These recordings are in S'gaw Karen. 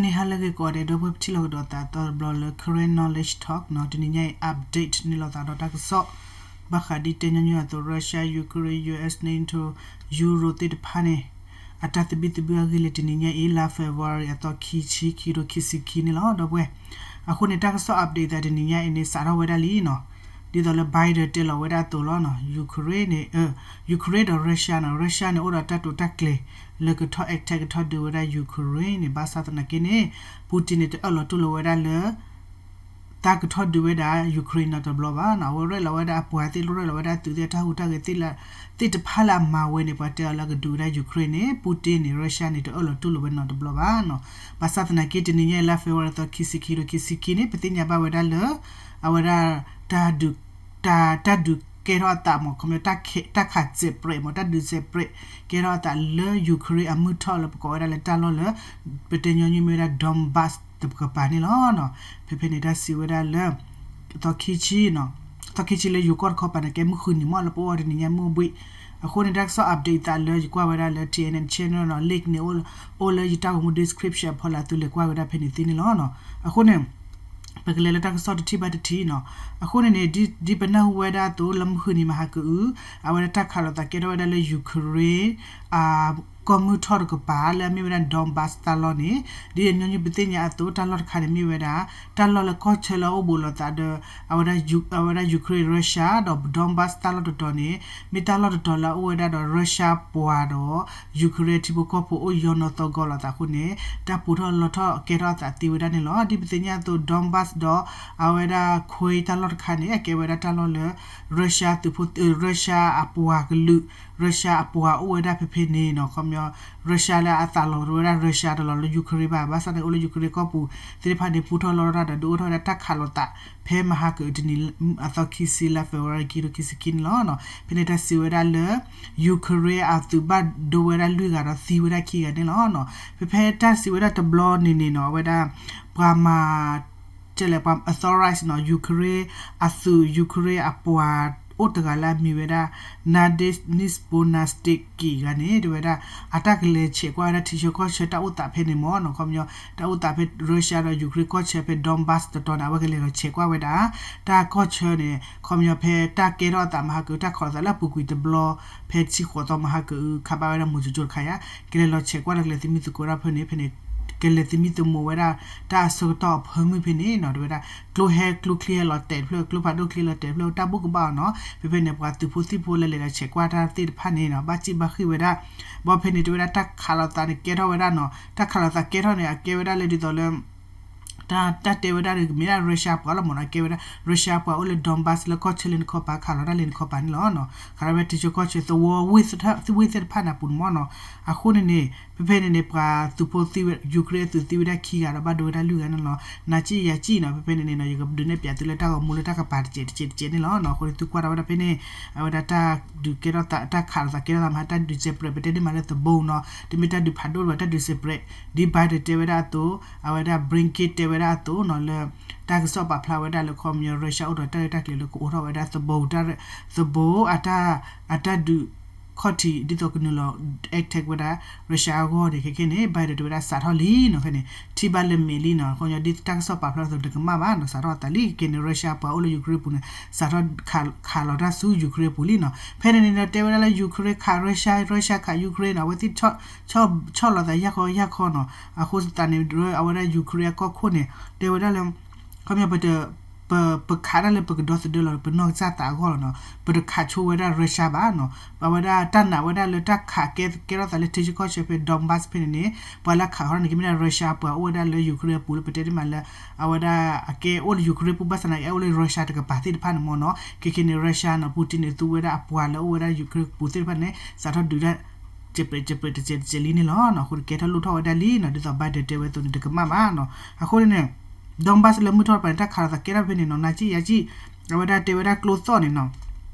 န့ၣ်ဟါလၢအဂ့ၤကိးဂၤဒဲး ဒီပုၢ်ဝဲၢ်ပထံၣ်လိာ်ကဒီးသးအသီတဘျီလၢ Karen Knowledge Talk နီၤ, တနံၤညါအံၤ update န့ၢ်လိာ်သးဒီးတၢ်ကစီၣ် ဘၣ်ဃးဒ်တဲညီနုၢ်အသိး Russia, Ukraine, U S, NATO, Euro သ့ၣ်တဖၣ်န့ၣ် အတၢ်သဘံၣ်သဘုၣ်အဂ့ၢ်လၢတနံၤညါအံၤ လါ February အသီခံဆံ ခံကထိခံဆံခံန့ၣ်လီၤ. ဒီပုၢ်ဝဲၢ် အဃိန့ၣ် တၢ်ကစီၣ် update သးတနံၤညါအံၤန့ၣ် စးထီၣ်ဝဲဒၣ်လံနီၤ, ဒ်သိးလၢ Biden တဲလီၤဝဲဒၣ်အသိးလီၤနီၤ, Ukraine န့ၣ် Ukraine ဒီး Russia နီၤ, Russia န့ၣ် အိၣ်ဒီးတၢ်တိာ်တၢ်ကျဲၤ လၢကထီၣ် attack ကထီၣ်ဒုးဝဲဒၣ် Ukraine န့ၣ်, ဘၣ်ဆၣ်သနာ်က့န့ၣ် Putin န့ၣ် တအၢၣ်လီၤတူၢ်လိာ်ဝဲဒၣ်လၢ တၢ်ကထီၣ်ဒုးဝဲဒၣ် Ukraine နီတဘျီဘၣ်နီၤ, အဝဲရဲၣ်လီၤဝဲဒၣ်အပှၤသ့ၣ် ရဲၣ်လီၤဝဲဒၣ်အသုးသ့ၣ် တၢ်ဟူးတၢ်ဂဲၤသ့ၣ်လၢ သ့ၣ်တဖၣ်လၢအမၤဝဲန့ၣ် ပှၤတဲအီၤလၢကဒုးဝဲဒၣ် Ukraine န့ၣ် Putin န့ၣ် Russia န့ၣ် တအၢၣ်လီၤတူၢ်လိာ်ဝဲနီတဘျီဘၣ်နီၤ, ဘၣ်ဆၣ်သနာ်က့ တနံၤညါအံၤ လါ February သီခံဆံခံ ခံဆံခံန့ၣ် ပသ့ၣ်ညါဘၣ်ဝဲဒၣ်လၢ အဝဲဒၣ် တၢ်ဒုး တၢ် တၢ်ဒုးကဲထီၣ်အသးမ့ၢ် ခီပညီ တၢ်ခးစဲးပြဲးမ့ၢ် တၢ်ဒုးစဲးပြဲး ကဲထီၣ်အသးလၢ Ukraine အမုၢ်ထီၣ်လၢပကိးဝဲဒၣ်လၢတၢ်လီၢ်လၢ ပတဲညီနုၢ်မ့ၢ်ဝဲဒၣ် Donbas တကပၤန့ၣ်လီၤ. ဖဲဖဲန့ၣ် တၢ်စံးဝဲဒၣ်လၢ သီခံဆံ သီခံဆံလၢယိၤကီၢ်တခီပၤန့ၣ် ကဲမုၢ်ဃုနံၤမ့ၢ်လၢပအိၣ်အီၤတနံၤညါမုၢ်ဘှံး, အဃိန့ၣ် တၢ်ကစီၣ် update သးလၢယကွၢ်ဝဲဒၣ်လၢ T N N channel နီၤ, link န့ၣ် အိၣ်လၢယတၢ်ဂီၤမူ description ဖီလာ် သုလဲၤကွၢ်ဝဲဒၣ်ဖဲန့ၣ်သ့န့ၣ်လီၤ. အဃိန့ၣ် ပကလဲၤလၢတၢ်ကစီၣ်တထံၣ်ဘၣ်တထံၣ်နီၤ. အဃိန့ၣ်န့ၣ် ဒ်ပနၢ်ဟူဝဲဒၣ်အသိး လၢမုၢ်ဃုနံၤမဟါကအု အဝဲဒၣ်တၢ်ခးလိာ်သးကဲထီၣ်ဝဲဒၣ်လၢ Ukraine အကီၢ်မုၢ်ထီၣ်တကပၤ လၢအမ့ၢ်ဝဲဒၣ် Donbas တၢ်လီၢ်န့ၣ် ဒ်ညီနုၢ်ပသ့ၣ်ညါအသိး တၢ်လီၢ်တခါန့ၣ်မ့ၢ်ဝဲဒၣ် တၢ်လီၢ်လၢကီၢ်ဆၢလၢအအိၣ်ဘူးလိာ်သးဒီး အဝဲဒၣ် Ukraine Russia ဒီး Donbas တၢ်လီၢ်တတီၤန့ၣ် မ့ၢ်တၢ်လီၢ်တတီၤလၢအအိၣ်ဝဲဒၣ်ဒီး Russia ပှၤဒီး Ukraine ထံဖိကီၢ်ဖိအိၣ်ယီၤနီၢ်သီၣ်ဂီၤလိာ်သးအဃိန့ၣ် တၢ်ပူၤထီၣ်လီၤထီၣ်ကဲထီၣ်အသးသ့ဝဲဒၣ်န့ၣ်လီၤ. ဒ်ပသ့ၣ်ညါအသိး Donbas ဒီး အဝဲဒၣ် Kursk တၢ်လီၢ်တခါန့ၣ် အကဲဝဲဒၣ်တၢ်လီၢ်လၢ Russia သုးဖိ Russia အပှၤကလုာ် Russia အပှၤအိၣ်ဝဲဒၣ်ဖဲဖဲန့ၣ်နီၤ, ခီပညီ Russia လၢအသးလီၤဝဲဒၣ် Russia တလီၤလၢ Ukraine ဘၣ်, ဘၣ်ဆၣ်န့ၣ်အိၣ်လၢ Ukraine ကီၢ်ပူၤသ့ၣ်တဖၣ်န့ၣ် ပူၤထီၣ်လီၤထီၣ်တၢ်ဒီး ဒုးအိၣ်ထီၣ်ဝဲဒၣ်တၢ်ခးလိာ်သး ဖဲမဟါကအုတနံၤ အသီခံဆံလါ February ခံကထိခံဆံခံန့ၣ်လီၤ. ဖဲန့ၣ်တၢ်စံးဝဲဒၣ်လၢ Ukraine အသုးဘၣ်ဒိဝဲဒၣ်လွံၢ်ဂၤဒီးသံဝဲဒၣ်ခံဂၤန့ၣ်လီၤ. ဖဲဖဲတၢ်စံးဝဲဒၣ်တဘျီန့ၣ်န့ၣ်နီၤ အဝဲဒၣ် ပှၤမၤ ကဲလဲၣ် ပှၤ authorize နီၤ Ukraine အသုး Ukraine အပှၤအိၣ်တဂၤလၢအမံၤဝဲဒၣ် Nadezhda Nispolnastik က့ၤဂၤန့ၣ် တဲဝဲဒၣ် အတၢ်ကလဲၤဆဲးကွၢ်ဝဲဒၣ်ထံဆၢကီၢ်ဆၢတၢ်အိၣ်သးဖဲန့ၣ်မ့ၢ်နီၤ, ခီပညီ တၢ်အိၣ်သးဖဲ Russia ဒီး Ukraine ကီၢ်ဆၢဖဲ Donbas တတီၤန့ၣ် အဝဲကလဲၤလီၤဆဲးကွၢ်ဝဲဒၣ် တၢ်ကီၢ်ဆၢန့ၣ် ခီပညီဖဲတၢ်ကဲထီၣ်အသးမဟါကအု တၢ်ခးလိာ်သးလၢအပူၤကွံာ်တဘျီ ဖဲဆံဃိးသီမဟါကအု ခးဘၣ်ဝဲဒၣ်မုၢ်ကၠိကၠိတခါယါ ကလဲၤလီၤဆဲးကွၢ်ဒီးကလဲၤသမံသမိးဝဲဒၣ်ဖဲန့ၣ် ဖဲန့ၣ် ကလဲၤသမံသမိးဝဲဒၣ် တၢ်အဆၢကတီၢ်အဖၢမုၢ်ဖဲန့ၣ်နီၤ တဲဝဲဒၣ် ကျိဟဲကျိချံဟဲလီၤတဲာ်တဖျၢၣ် ကျိဖးဒိၣ်ချံလီၤတဲာ်တဖျၢၣ် တၢ်ဘူၣ်ကဘၣ်အီၤနီၤ ဖဲဖဲန့ၣ် ပှၤသုးဖိသံၣ်ဖိလၢလဲၤလီၤဆဲးကွၢ်တၢ်သ့ၣ်တဖၣ်န့ၣ်နီၤ ဘၣ်စံၣ်ဘၣ်ဃ့ၢ်ဝဲဒၣ် ဘၣ်ဖဲန့ၣ် တဲဝဲဒၣ်တၢ်ခးလိာ်သးန့ၣ်ကဲထီၣ်ဝဲဒၣ်နီၤ တၢ်ခးလိာ်သးကဲထီၣ်န့ၣ် အကဲဝဲဒၣ်လၢဒ်သိးလၢ တၢ် တၢ်တဲဝဲဒၣ်ဒီး မ့ၢ်ဒၣ် Russia ပှၤလီၤမ့ၢ်နီၤ ကဲဝဲဒၣ် Russia ပှၤအိၣ်လၢ Donbas လၢကီၢ်ဆၢလၢနခီပၤ ခးလီၤတၢ်လၢနခီပၤန့ၣ်လီၤ. ခးလီၤဝဲထံဆၢကီၢ်ဆၢသဝီ ဝ့ၢ်သ့ၣ်တဖၣ်န့ၣ်အပူၤန့ၣ်မ့ၢ်နီၤ. အဃိန့ၣ်န့ၣ် ဖဲဖဲန့ၣ်န့ၣ် ပှၤသုးဖိသံဝဲ Ukraine အသုးသံဝဲဒၣ်ခံဂၤဒီးဘၣ်ဒိဝဲဒၣ်လွံၢ်ဂၤန့ၣ်လီၤ. နၤစံၣ်ယၤစံၣ်နီၤ ဖဲဖဲန့ၣ်န့ၣ်နီၤ ယကဒုးနဲၣ်ပၠးသုလၢတၢ်ဂီၤမူလၢတၢ်ကပၤတစဲးတစဲးတစဲးန့ၣ်လီၤ. အဃိန့ၣ်သုကွၢ်ထီၣ်ဝဲဒၣ်ဖဲန့ၣ် အဝဲဒၣ်တၢ်ဒုးကဲထီၣ်သး တၢ်ခးလိာ်သးကဲထီၣ်သးမဟါ တၢ်ဒုးစဲးပြဲး ပတဲဒ်မးလၢသဘိနီၤ တမ့ၢ်တၢ်ဒုးဖးဒိၣ်လၢၤဘၣ် တၢ်ဒုးစဲးပြဲး ဒ်ဘၣ်ဒၢးတဲဝဲဒၣ်အသိး အဝဲဒၣ် Blinken တဲဝဲဒၣ်အသိးနီၤ လၢ တၢ်ကစီၣ်ပာ်ဖျါဝဲဒၣ်လၢခီပညီ Russia အိၣ်ဒီးတၢ်ရဲၣ်တၢ်ကျဲၤလၢကအိးထီၣ်ဝဲဒၣ်သဘိ သဘိ အတၢ် အတၢ်ဒုးခီၣ်ထံး ဒ်သိးကနုာ်လီၤ attack ဝဲဒၣ် Russia အဂီၢ်န့ၣ် ခဲခဲန့ၣ် ဘၣ်ဒၢးတဲဝဲဒၣ်စးထီၣ်လံနီၤ ခဲန့ၣ် ထံၣ်ဘၣ်လၢမဲာ်လံနီၤ ခီပညီ ဒ်တၢ်ကစီၣ်ပာ်ဖျါအသိး တကမၣ်ဘၣ်နီၤ စးထီၣ်အသးလံ ခဲန့ၣ် Russia ပှၤအိၣ်လၢ Ukraine ပူၤန့ၣ် စးထီၣ်ခးလီၤတၢ်ဆူ Ukraine ပူၤလံနီၤ ဖဲန့ၣ်န့ၣ်ဒီးတဲဝဲဒၣ်လၢ Ukraine ခး Russia, Russia ခး Ukraine နီၤ အဝဲသ့ၣ် ဆီၣ်လီၤသးယၢ်ခီယၢ်ခီနီၤ အဃိသတးန့ၣ် အဝဲဒၣ် Ukraine အကီၢ်ခိၣ်န့ၣ် တဲဝဲဒၣ်လၢ ခီပညီ ပ ပခးတၢ်လၢပကဒီသဒၢလီၤ ပနီၢ်ကစၢ်သးအဂီၢ်လီၤနီၤ ပတခးဆိဝဲဒၣ် Russia ဘၣ်နီၤ အဝဲဒၣ်တၢ်နာ်ဝဲဒၣ်လၢတၢ်ခးကဲကဲထီၣ်သးလၢထံဆၢကီၢ်ဆၢဖဲ Donbas ဖဲန့ၣ်န့ၣ် ပှၤလၢခးဃီန့ၣ် ကမ့ၢ်ဒၣ် Russia ပှၤအိၣ်ဝဲဒၣ်လၢ Ukraine အပူၤလၢပတဲဒ်မးလၢ အဝဲဒၣ်အကဲအိၣ်လၢ Ukraine ပူၤ ဘၣ်ဆၣ်သနာ်က့ အအိၣ်လၢ Russia တကပၤသ့ၣ်တဖၣ်န့ၣ်မ့ၢ်နီၤ ခဲခဲန့ၣ် Russia နီၤ Putin န့ၣ် သူဝဲဒၣ်အပှၤလၢအိၣ်ဝဲဒၣ် Ukraine ပူၤသ့ၣ်တဖၣ်န့ၣ် စးထီၣ်ဒုးတၢ် စဲးပြဲး စဲးပြဲး တစဲးတစဲးလံန့ၣ်လီၤနီၤ အဃိကဲထီၣ်လိၣ်ထီၣ်ဝဲဒၣ်လံနီၤ ဒ်သိး ဘၣ်ဒၢးတဲဝဲအသိးန့ၣ် တကမၣ်ဘၣ်နီၤ အဃိန့ၣ်န့ၣ် Donbas လၢမုၢ်ထီၣ်တကပၤန့ၣ် တၢ်ခးလိာ်သးကဲထီၣ်ဖဲန့ၣ်နီၤ နၤစံၣ်ယၤစံၣ် အဝဲဒၣ်တဲဝဲဒၣ်ကျိသီၣ်န့ၣ်နီၤ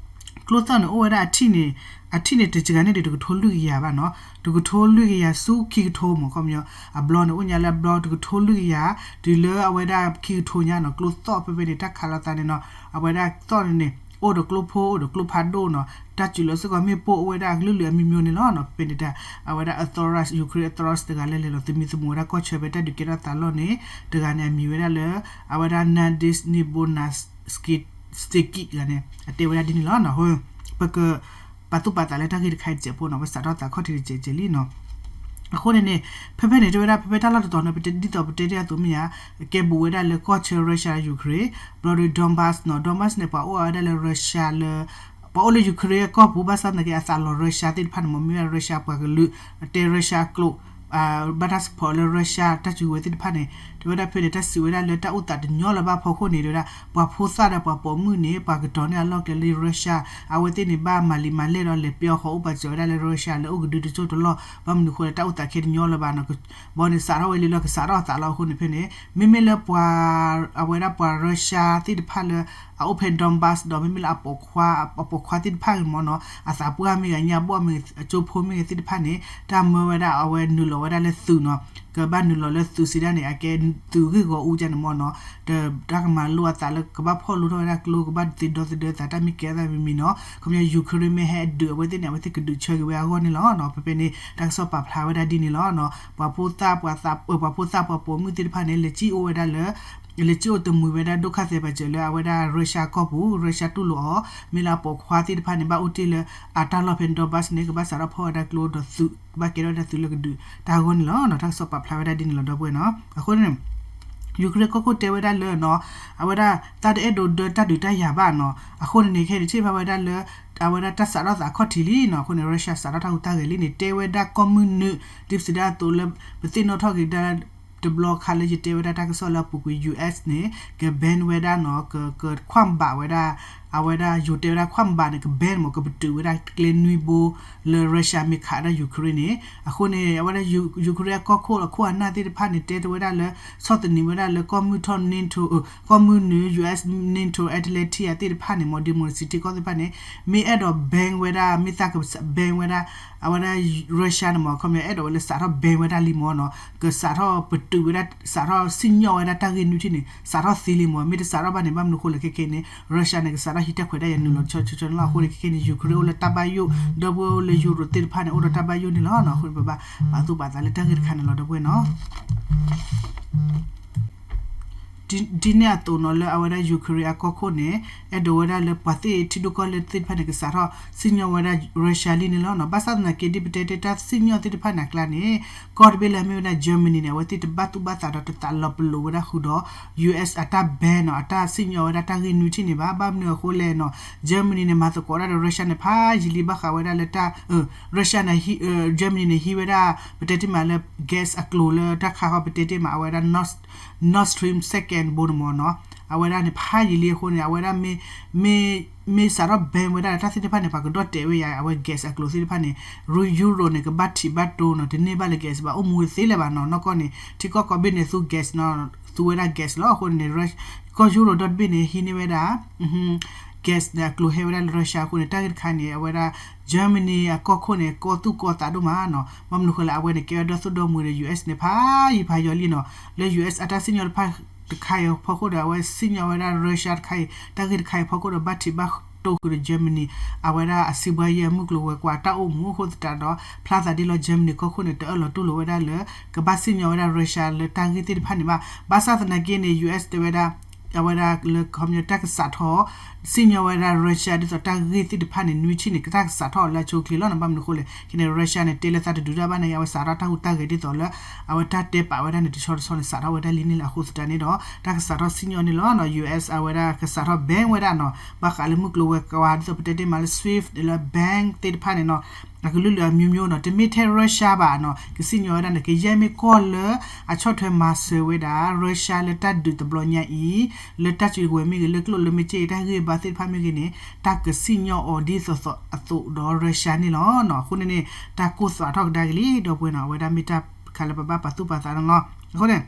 ကျိသီၣ်န့ၣ် အိၣ်ဝဲဒၣ်အထံၣ်န့ၣ် အထံၣ်န့ၣ်တစှၤန့ၣ်ဒီး တကထိလွံၢ်ကယၤဘၣ်နီၤ တကထိလွံၢ်ကယၤဆူခံကထိမ့ၢ် ခီပညီ အဘျီန့ၣ် အိၣ်ညါလၢအဘျီတကထိလွံၢ်ကယၤ တုၤလၢအဝဲဒၣ်ခံကထိညါနီၤ ကျိသီၣ်ဖဲဖဲန့ၣ် တၢ်ခးလိာ်သးန့ၣ်နီၤ အဝဲဒၣ်သီၣ်န့ၣ်န့ၣ် အိၣ်ဒီးကျိဖိ အိၣ်ဒီးကျိဖးဒိၣ်နီၤ, တၢ်စူၤလီၤစ့ၢ်ကီးမ့ၣ်ပိၢ်အိၣ်ဝဲဒၣ်အကလုာ်လုာ်အမျိုးမျိုးန့ၣ်လီၤနီၤ. ဖဲန့ၣ်တၢ် အဝဲဒၣ် authorities, Ukraine authorities တဂၤလၢလဲၤလီၤသမံသမိးဝဲဒၣ်ကီၢ်ဆၢ ဖဲတၢ်ဒုးကဲထီၣ်သးလီၢ်န့ၣ် တဂၤန့ၣ် အမံၤဝဲဒၣ်လၢ အဝဲဒၣ် Nadezhda Nebona Sky- Stekhi တဂၤန့ၣ် အတဲဝဲဒၣ်ဒ်န့ၣ်လီၤနီၤ. ပက ပာ်သူၣ်ပာ်သးလၢတၢ်ဂ့ၢ်တခါအံၤတစဲးဖိနီၤ, ပစးထီၣ်သးခီၣ်ထံးတစဲးတစဲးလံနီၤ. အဃိန့ၣ်န့ၣ် ဖဲဖဲန့ၣ် တဲဝဲဒၣ် ဖဲဖဲတၢ်လီၢ်တတီၤန့ၣ် ပတဲဒ်သိးပတဲတ့ၢ်အသိးမ့ၢ်ဧါ, ကဲဘူးဝဲဒၣ်လၢကီၢ်ဆၢ Russia Ukraine, ဘျီဒီး Donbas နီၤ, Donbas န့ၣ် ပှၤအိၣ်ဝဲဒၣ်လၢ Russia လၢ ပှၤအိၣ်လၢ Ukraine အကီၢ်ပူၤ ဘၣ်ဆၣ်သနာ်က့ အသးလီၤ Russia သ့ၣ်တဖၣ်န့ၣ် မ့မ့ၢ်ဝဲ Russia ပှၤကလုာ် အတဲ Russia ကျိာ် ဘၣ်တၢ် support လၢ Russia တၢ်စုကဝဲၤသ့ၣ်တဖၣ်န့ၣ် တဲဝဲဒၣ်ဖဲန့ၣ် တၢ်စံးဝဲဒၣ်လၢတၢ်အိၣ်သးတညီလၢၤဘၣ်အဖီခိၣ်န့ၣ် တဲဝဲဒၣ် ပှၤဖိသၣ်ဒီးပှၤပိာ်မုၣ်န့ၣ် ပှၤကတီၤန့ၢ်အလီၢ်ကျဲလၢ Russia အဝဲသ့ၣ်န့ၣ် ဘၣ်မၤလံာ်မၤလဲၢ်ဒီးလဲၤပျီဃီၤအိၣ်ပာ်စၢၤဝဲဒၣ်လၢ Russia လၢအိၣ်ကဒုတစိၢ်တလီၢ် ဘၣ်မနုၤအဃိလၢတၢ်အိၣ်သးခဲတညီလၢၤဘၣ်နီၤ. ဘီန့ၣ်စးထီၣ်ဝဲလံလီၤ ကစးထီၣ်အသးလီၤအဃိန့ၣ်ဖဲန့ၣ် မ့မ့ၢ်လၢပှၤ အဝဲဒၣ်ပှၤ Russia သ့ၣ်တဖၣ်လၢ အအိၣ်ဖဲ Donbas ဒီးမ့မ့ၢ်လၢအပိာ်ခွါ အပိာ်ခွါသ့ၣ်တဖၣ်ဂ့ၤမ့ၢ်နီၤ အသးပှၢ်မ့ၢ်ဂ့ၤ ညၣ်ဘီၣ်မ့ၢ်ဂ့ၤ အကၠိဖိမ့ၢ်ဂ့ၤသ့ၣ်တဖၣ်န့ၣ် တၢ်မၢဝဲဒၣ်အဝဲနုာ်လီၤဝဲဒၣ်လၢသုးနီၤ ကဘၣ်နုာ်လီၤလၢသုးစံးဒၣ်န့ၣ် အကဲသုးဂ့ၢ်ဂီၤအူကန့ၣ်မ့ၢ်နီၤ ဒီးတၢ်ကမၤလိအသးလၢကဘၣ်ဖီၣ်လိထီၣ်ဝဲဒၣ်ကျိ ကဘၣ်သ့ဒီသဒၢသးတၢ်မ့ၢ်ကဲသးမံၤမံၤနီၤ ခီပညီ Ukraine မ့ၢ်ဟဲဒုးအဝဲသ့ၣ်န့ၣ် အဝဲသ့ၣ်ကဒုးဆၢက့ၤဝဲအဂီၢ်န့ၣ်လီၤနီၤ ဖဲဖဲန့ၣ် တၢ်ကစီၣ်ပာ်ဖျါဝဲဒၣ်ဒ်န့ၣ်လီၤနီၤ ပှၤဖိသၣ် ပှၤဖိသၣ်ပှၤပိာ်မုၣ်သ့ၣ်တဖၣ်န့ၣ် လဲၤစံၣ်အိၣ်ဝဲဒၣ်လၢ လဲၤစံၣ်အိၣ်တမှံၤဝဲဒၣ် ဒုက္ခသည် ပာ်စၢၤလၢအဝဲဒၣ် Russia ကီၢ်ပူၤ Russia တူၢ်လိာ်အီၤ မ့ၢ်လၢအပိာ်ခွါသ့ၣ်တဖၣ်န့ၣ် ဘၣ်အိၣ်တ့ၢ်လၢအတၢ်လီၢ်ဖဲ Donbas န့ၣ် ကဘၣ်စးထီၣ်ဖီၣ်ဝဲဒၣ်ကျိဒီးသုး ကဘၣ်ကဲထီၣ်ဝဲဒၣ်သုးလၢကဒုးတၢ်အဂီၢ်န့ၣ်လီၤနီၤ တၢ်ကစီၣ်ပာ်ဖျါဝဲဒၣ်ဒ်န့ၣ်လီၤ ဒီပုၢ်ဝဲၢ်နီၤ အဃိန့ၣ် Ukraine ကီၢ်ခိၣ်တဲဝဲဒၣ်လၢနီၤ အဝဲဒၣ်တၢ်တအဲၣ်ဒိးဒၢတၢ်ဒုးတၢ်ယၤဘၣ်နီၤ အဃိန့ၣ်န့ၣ် ခဲအံၤန့ၣ် ထံၣ်ဘၣ်ဝဲဒၣ်လၢ အဝဲဒၣ်တၢ်စးထီၣ်သးခီၣ်ထံးလံနီၤ အဃိန့ၣ် Russia စးထီၣ်တၢ်ဟူးတၢ်ဂဲၤလံန့ၣ် တဲဝဲဒၣ်ကီၢ်မုၢ်နုာ် ဒ်ပစံးဒၣ်အသိးလၢ ပသ့ၣ်နီၣ်ထီၣ်က့ၤဒၣ် တဘျီခါလၢယတဲဝဲဒၣ်တၢ်ကစီၣ်လၢအပူၤကွံာ် US န့ၣ် က ban ဝဲဒၣ်နီၤ က ကခွၣ်ဘးဝဲဒၣ် အဝဲဒၣ်ယိၤတဲဝဲဒၣ်ခွၣ်ဘးန့ၣ် က ban မ့ၢ် ကပတုာ်ဝဲဒၣ်ကျဲနွံဘိလၢ Russia မ့ၢ်ခးဒၣ် Ukraine န့ၣ် အဃိန့ၣ် အဝဲဒၣ် Ukraine အကီၢ်ခိၣ်အခိၣ်အနၢ်သ့ၣ်တဖၣ်န့ၣ် တဲတဝဲဒၣ်လၢ ဆီၣ်သနံးဝဲဒၣ်လၢကီၢ်မုၢ်ထီၣ် NATO ကီၢ်မုၢ်နုာ် US NATO Atlantic သ့ၣ်တဖၣ်န့ၣ် မ့ၢ် democracy ကီၢ်သ့ၣ်တဖၣ်န့ၣ် မ့ၢ်အဲၣ်ဒိး ban ဝဲဒၣ် မ့ၢ်သးက ban ဝဲဒၣ် အဝဲဒၣ် Russia န့ၣ်မ့ၢ် ခီပညီအဲၣ်ဒိးဝဲလၢစးထီၣ် ban ဝဲဒၣ်လံမ့ၢ်နီၤ ကစးထီၣ်ပတုာ်ဝဲဒၣ် စးထီၣ်စံၣ်ညီၣ်ဝဲဒၣ်တၢ်ဂ့ၢ်နွံထံၣ်န့ၣ် စးထီၣ်သ့လံမ့ၢ် မ့ၢ်တစးထီၣ်ဘၣ်န့ၣ် ဘၣ်မနုၤဃိလဲၣ်ခဲခဲန့ၣ် Russia န့ၣ် ကစးထီၣ်ဟံးတၢ်ခွဲးတၢ်ယာ်နုာ်လီၤတဆီဆီဆီန့ၣ်လီၤ အဃိန့ၣ်ခဲခဲန့ၣ် Ukraine အိၣ်လၢတၢ်ဘၣ်ယိၣ် ဒီပုၢ်ဝဲၢ်အိၣ်လၢ Europe သ့ၣ်တဖၣ်န့ၣ် အိၣ်ဒီးတၢ်ဘၣ်ယိၣ်န့ၣ်လီၤနီၤ အဃိန့ၣ် ပဘၣ်ပာ်သူၣ်ပာ်သးလၢတၢ်ဂ့ၢ်တခါန့ၣ်လီၤ ဒီပုၢ်ဝဲၢ်နီၤ ဒ်န့ၣ်အသိးနီၤ လၢအဝဲဒၣ် Ukraine အကီၢ်ခိၣ်န့ၣ် အဲၣ်ဒိးဝဲဒၣ်လၢပှၤသ့ၣ်ထံဒိၣ်ကီၢ်လဲၢ်သ့ၣ်တဖၣ်န့ၣ် ကစးထီၣ်စံၣ်ညီၣ်ဝဲဒၣ် Russia လံန့ၣ်လီၤနီၤ ဘၣ်ဆၣ်သနာ်က့ ဒ်ပတဲတဲတၢ်စံၣ်ညီၣ်သ့ၣ်တဖၣ်န့ၣ်အကျါန့ၣ် ကီၢ်တဘ့ၣ်လၢအမ့ၢ်ဝဲဒၣ် Germany န့ၣ် အဝဲသ့ၣ်တဘၣ်သူၣ်ဘၣ်သးဒီးတသးလီၤပလိာ်ဝဲဒၣ်ဃုာ်ဒီး US အတၢ် ban နီၤ အတၢ်စံၣ်ညီၣ်ဝဲဒၣ်တၢ်ဂ့ၢ်နွံထံၣ်န့ၣ်ဘၣ် ဘၣ်မနုၤအဃိလဲၣ်နီၤ Germany န့ၣ် မၤသကိးတၢ်ဒီး Russia န့ၣ် ဖးယံာ်လံဘၣ်ဃးဝဲဒၣ်လၢတၢ် Russia န့ၣ် Germany န့ၣ် ဟံးဝဲဒၣ် ပတဲတ့ၢ်မးလၢ gas အကျိၤလၢတၢ်ခါဃီ ပတဲတ့ၢ်မး အဝဲဒၣ် Nord Nord Stream second ဘိန့ၣ်မ့ၢ်နီၤ အဝဲဒၣ်န့ၣ် ဖးယံာ်လံအဃိန့ၣ် အဝဲဒၣ်မ့ၢ် မ့ၢ်စးထီၣ် ban ဝဲဒၣ်တၢ်သ့ၣ်တဖၣ်န့ၣ် ပှၤကဒီၣ်တဲာ်ဝဲယၤ အဝဲ gas အကျိၤသ့ၣ်တဖၣ်န့ၣ် Europe န့ၣ် ကဘၣ်ထံးဘၣ်တိၤနီၤ တန့ၢ်ဘၣ်လၢ gas ဘၣ် အိၣ်မူသ့လၢၤဘၣ်နီၤ နီၢ်ကီၢ်န့ၣ် ထံကီၢ်ကိးဘ့ၣ်န့ၣ် သူ gas နီၤ သူဝဲဒၣ် gas လီၤ အဃိန့ၣ်န့ၣ် ကီၢ် Europe ဒီတဘ့ၣ်န့ၣ် ဟံးန့ၢ်ဝဲဒၣ် gas န့ၣ် အကျိၤဟဲဝဲဒၣ်လၢ Russia အဃိန့ၣ် တၢ်ဂ့ၢ်တခါန့ၣ် အဝဲဒၣ် Germany အကီၢ်ခိၣ်န့ၣ် ကီသူၣ်ကီသးဒိၣ်မးနီၤ ဘၣ်မနုၤဃိလဲၣ် အဝဲန့ၣ် ကဲဝဲဒၣ်ဒီသဒိၣ်မူဒီး US န့ၣ် ဖးယံာ်ဖးယီၤလံနီၤ လၢ US အတၢ်စံၣ်ညီၣ်တဖၣ်တခါအံၤအဖီခိၣ်ဒီး အဝဲစံၣ်ညီၣ်ဝဲဒၣ် Russia တခါအံၤ တၢ်ဂ့ၢ်တခါအံၤအဖီခိၣ်ဒီး ဘၣ်ထံးဘၣ်တိၤဃုာ်ဒီး Germany အဝဲဒၣ်အစုဘှါယဲၢ်အမုၢ်ကျိၤဝဲၤကွာ်တၢ်အိၣ်မူအဃိသတးဒီး ဖျါသးဒ်လီၤ Germany ကီၢ်ခိၣ်န့ၣ် တအၢၣ်လီၤတူၢ်လိာ်ဝဲဒၣ်လၢ ကဘၣ်စံၣ်ညီၣ်ဝဲဒၣ် Russia လၢတၢ်ဂ့ၢ်သ့ၣ်တဖၣ်န့ၣ်ဘၣ် ဘၣ်ဆၣ်သနာ်က့န့ၣ် US တဲဝဲဒၣ် အဝဲဒၣ်လၢခီပညီတၢ်ကစးထီၣ် စံၣ်ညီၣ်ဝဲဒၣ် Russia ဒ်သိးတၢ်ဂ့ၢ်သ့ၣ်တဖၣ်န့ၣ် နွံထံၣ်န့ၣ် တၢ်ကစးထီၣ်အီၤလၢအဆိအချ့လီၤနီၤ ဘၣ်မနုၤအဃိလဲၣ် ခဲန့ၣ် Russia န့ၣ် တဲလၢသးတဒုးတၢ်ဘၣ်န့ၣ် အဝဲစးထီၣ်တၢ်ဟူးတၢ်ဂဲၤဒ်သိးလၢ အဝဲတၢ်တဲပာ်ဝဲဒၣ်န့ၣ် တဆီတဆီန့ၣ် စးထီၣ်ဝဲဒၣ်လံန့ၣ်လၢအဃိသတးန့ၣ်ဒီး တၢ်ကစးထီၣ်စံၣ်ညီၣ်န့ၣ်လီၤနီၤ US အဝဲဒၣ်ကစးထီၣ် ban ဝဲဒၣ်နီၤ ဘၣ်ဃးလၢမုၢ်ကျိၤဝဲၤကွာ် ဒ်သိးပတဲတ့ၢ်မးလၢ SWIFT လၢ bank သ့ၣ်တဖၣ်န့ၣ်နီၤ အကလုာ်လုာ်အမျိုးမျိုးနီၤ တမ့ၢ်ထဲ Russia ဘၣ်နီၤ ကစံၣ်ညီၣ်ဝဲဒၣ်န့ၣ် ကယဲၢ်မ့ၢ်ကီၢ်လၢအဆီၣ်ထွဲမၤစၢၤဝဲဒၣ် Russia လၢတၢ်ဒုးတဘျီညါအံၤ လၢတၢ်စုကဝဲၤမ့ၢ်ဂ့ၤ လၢကျိၣ်လၢမ့ၢ်က့ၢ် တၢ်ဂ့ၢ်ဘါသ့ၣ်တဖၣ်မ့ၢ်ဂ့ၤန့ၣ် တၢ်ကစံၣ်ညီၣ်အီၤဒ်သိးသိးအသိးဒီး Russia န့ၣ်လီၤနီၤ အဃိန့ၣ်န့ၣ် တၢ်ကိၢ်သွးထီၣ်ကဒါက့ၤလံ ဒီပုၢ်ဝဲၢ်နီၤ အဝဲဒၣ်မ့ၢ်တၢ်ခါလၢပဘၣ်ပာ်သူၣ်ပာ်သးန့ၣ်လီၤ အဃိန့ၣ်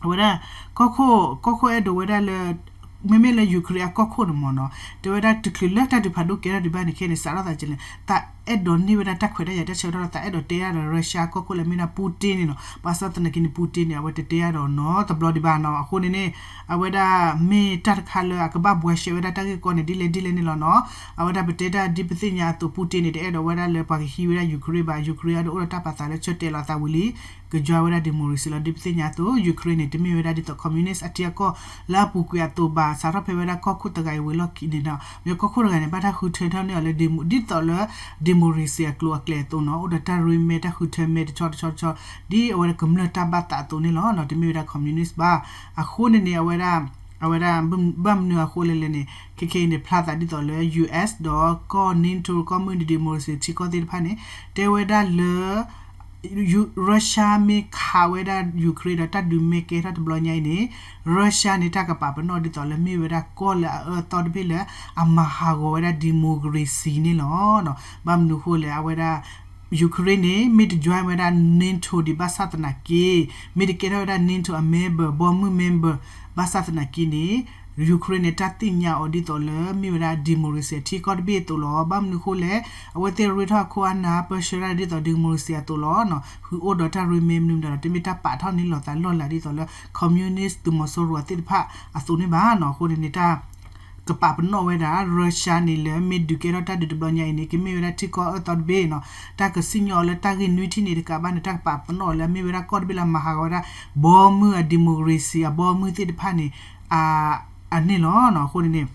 အဝဲဒၣ် ကီၢ်ခိၣ် ကီၢ်ခိၣ်အဲၣ်ဒိးဝဲဒၣ်လၢ မ့မ့ၢ်လၢ Ukraine အကီၢ်ခိၣ်န့ၣ်မ့ၢ်နီၤ, တဲဝဲဒၣ်တချုးလၢတၢ်ဒုးဖးဒိၣ်ကဲထီၣ်ဒံးဘၣ်န့ၣ် ခဲအံၤန့ၣ် စးထီၣ်သးကလဲၣ် သးအဲၣ်ဒိးန့ၢ်ဝဲဒၣ်တၢ်ခွဲးတၢ်ယာ်တၢ်ဆၢကတီၢ်ဒီး သးအဲၣ်ဒိးတဲဒၣ်ဒီး Russia အကီၢ်ခိၣ်လၢမ့ၢ်ဒၣ် Putin န့ၣ်နီၤ. ဘၣ်ဆၣ်သနာ်က့န့ၣ် Putin န့ၣ် အဝဲတတဲဒၣ်ဒီးနီတဘျီဒံးဘၣ်နီၤ. အဃိန့ၣ်န့ၣ် အဝဲဒၣ်မ့ၢ်တၢ်တခါလၢအကဘၣ်ဘှါရှဲဝဲဒၣ်တၢ်ဂ့ၢ်ကီန့ၣ် ဒ်လဲၣ်ဒ်လဲၣ်န့ၣ်လီၤနီၤ. အဝဲဒၣ်ပတဲတၢ်ဒ်ပသ့ၣ်ညါအသိး Putin န့ၣ် တအဲၣ်ဒိးဝဲဒၣ်လၢပှၤကဟံးဝဲဒၣ် Ukraine ဘၣ်. Ukraine အဒိၣ်အိၣ်ဒီးတၢ်ပာ်သးလၢဆၢတဲာ်လီၤအသးဝံၤလံ က join ဝဲဒၣ် democracy လီၤ. ဒ်ပသ့ၣ်ညါအသိး Ukraine န့ၣ် တမ့ၢ်ဝဲဒၣ်ဒ်သိး communist အထံအကီၢ်လၢအပူၤကွံာ်အသိးဘၣ်. စးထီၣ်ဖဲဝဲဒၣ်ကီၢ်ခိၣ်တဂၤအံၤဝံၤလီၢ်ခံန့ၣ်နီၤ, မ့ၢ်ကီၢ်ခိၣ်တဂၤန့ၣ် ဘၣ်တၢ်ဃုထၢထီၣ်န့ၢ်အီၤလၢ demo ဒ်သိးလၢ democracy အကျိၤအကျဲအသိးနီၤ, အိၣ်ဒီးတၢ်ရ့မဲတၢ်ဃုထၢမဲတဆီတဆီတဆီ ဒ်အဝဲဒၣ်ကမျၢၢ်တၢ်ဘၣ်သးအသိးန့ၣ်လီၤ. တမ့ၢ်ဝဲဒၣ် communist ဘၣ်. အဃိန့ၣ်န့ၣ် အဝဲဒၣ် အဝဲဒၣ် ဘၣ်မနုၤအဃိလဲၣ်လဲၣ်န့ၣ် ခဲခဲအံၤန့ၣ် ဖျါသးဒ်သိးလၢ US ဒီးကီၢ် NATO ကီၢ်မုၢ်နံၤ democracy ထံကီၢ်သ့ၣ်တဖၣ်န့ၣ် တဲဝဲဒၣ်လၢ Russia မ့ၢ်ခးဝဲဒၣ် Ukraine ဒီးတၢ်ဒုးမ့ၢ်ကဲထီၣ်တဘျီညါအံၤန့ၣ် Russia န့ၣ် တၢ်ကပာ်ပနီၣ်ဒ်သိးလၢမ့ၢ်ဝဲဒၣ်ကီၢ်လၢအအၢအသီတဘ့ၣ်လၢအမၤဟးဂီၤဝဲဒၣ် democracy န့ၣ်လီၤ. ဘၣ်မနုၤအဃိလဲၣ် အဝဲဒၣ် Ukraine န့ၣ် မ့ၢ်တ join ဝဲဒၣ် NATO ဒံးဘၣ်ဆၣ်သနာ်က့ မ့ၢ်တကဲထီၣ်ဝဲဒၣ် NATO အ member ဘီမုၢ် member ဘၣ်ဆၣ်သနာ်က့န့ၣ် Ukraine န့ၣ် တၢ်သ့ၣ်ညါအီၤဒ်သိးလၢမ့ၢ်ဝဲဒၣ် democracy အထံကီၢ်တဘ့ၣ်အသိးလီၤ. ဘၣ်မနုၤအဃိလဲၣ် အဝဲသ့ၣ်ရ့ထီၣ်အခိၣ်အနၢ် ပၢဆှၢတၢ်ဒ်သိး democracy အသိးလီၤ. ဃုအိၣ်ဒီးတၢ်ရ့မဲမနုၤမတၤဒီး တမ့ၢ်တၢ်ပာ်ထီၣ်န့ၢ်လိာ်သးလီၢ်လၤဒ်သိးလၢ communist သုးမီၤစိရိၤသ့ၣ်တဖၣ်အသိးန့ၣ်ဘၣ်. အဃိန့ၣ်န့ၣ် တၢ် ကပာ်ပနီၣ်ဝဲဒၣ် Russia န့ၣ်လၢမ့ၢ်ဒုးကဲထီၣ်တၢ်ဒုးတဘျီညါအံၤန့ၣ် ကမ့ၢ်ဝဲဒၣ်ထံကီၢ်အၢသီတဘ့ၣ်နီၤ, တၢ်ကစံၣ်ညီၣ်အီၤလၢတၢ်ဂ့ၢ်နွံထံၣ်န့ၣ်တကးဘၣ်န့ၣ် တၢ်ကပာ်ပနီၣ်အီၤလၢအမ့ၢ်ဝဲဒၣ်ကီၢ်တဘ့ၣ်လၢအမၤဟးဂီၤဝဲဒၣ် ဘီမုၢ်အ democracy အဘီမုၢ်သ့ၣ်တဖၣ်န့ၣ် အန့ၣ်လီၤ. အဃိန့ၣ်န့ၣ်